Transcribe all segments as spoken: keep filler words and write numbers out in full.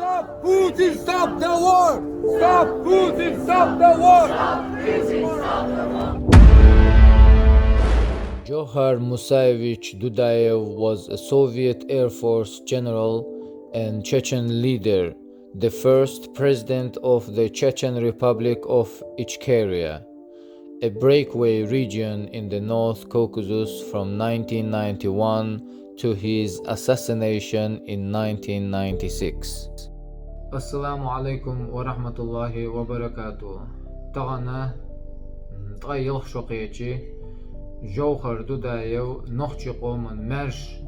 Stop Putin, stop the war! Stop Putin, stop the war! Johar Musaevich Dudayev was a Soviet Air Force general and Chechen leader, the first president of the Chechen Republic of Ichkeria, a breakaway region in the North Caucasus from nineteen ninety-one to his assassination in nineteen ninety-six. Ассаламу алейкум ва рахматуллахи ва баракату. Тагана ткъа йылх шо кхечи Жовхар Дудаев нохчи къоман мерш,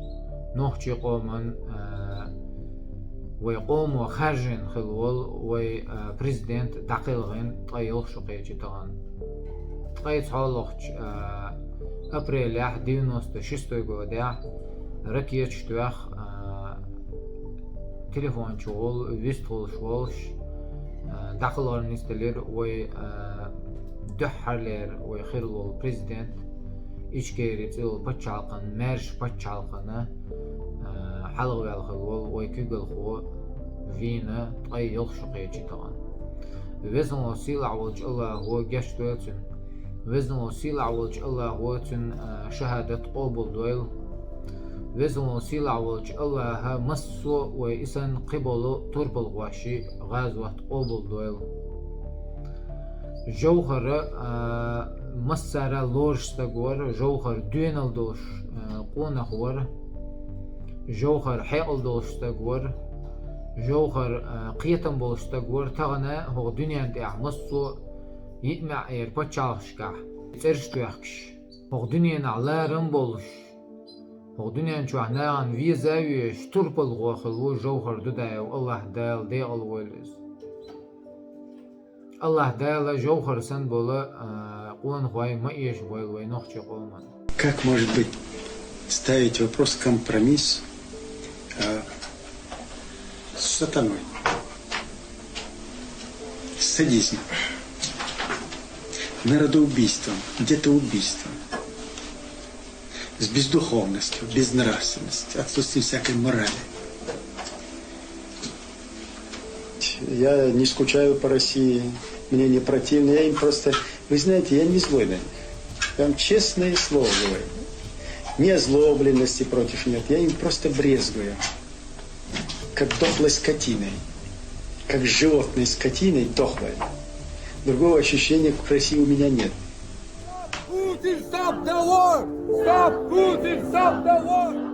нохчи къоман, а, вай къомо харжин хилвал, вай, а, президент дакъилгин ткъа йылх шо кхечи таган. Ткъай цхьолохч, а, апрелях девяносто шестой годях ракеташ твях, а, телефон чугъул, вистхулш волш, а, дакъилгин нисталир вай, а, дуьххьарлер вай хирлул президент, Ичкери цӀил паччалкъан, мерш паччалкъана, а, хьалгъвелхал вал вай куьгалхо вийна ткъай йылх шо кхечи таган. Везан сийлахь волчу Аллахо гечдойла цуьнан. Везан сийлахь волчу Аллахо цуьнан, а, шахадат къобалдойла. Везан сийлахь волчу Аллаха массо а вай исан кхиболу турпалхоши гӀазот къобалдойла. Жовхара, а, массара лоруш стаг вара, Жовхар доьнал долуш, а, къонах вара, Жовхар хьекъал долуш стаг вара, Жовхар, а, кхетам болуш стаг вара, тахана хӀокху дуьнен тӀехь массо а йиъ маьӀӀера пачхьалкхашкахь цӀераш тоьхкуш, хӀокху дуьненахь ларам болуш, хӀокху дуьнен чохь нахана веза а везаш, турпалхо хилла ву Жовхар Дудаев, Аллаха Дала декъала войла иза. Аллаха Дала Жовхар санна болу, а, къонахой ма эшабойла вай нохчи къоман. Как может быть ставить вопрос компромисс, а, с сатаной? С садизмом, народоубийством, детоубийством, с бездуховностью, безнравственностью, отсутствием всякой морали. Я не скучаю по России, мне не противно, я им просто, вы знаете, я не злой на них. Я вам честное слово говорю. Ни озлобленности против нет, я им просто брезгую. Как дохлой скотиной. Как животной скотиной дохлой. Другого ощущения к России у меня нет. Stop Putin, stop the war! Stop Putin, stop the war!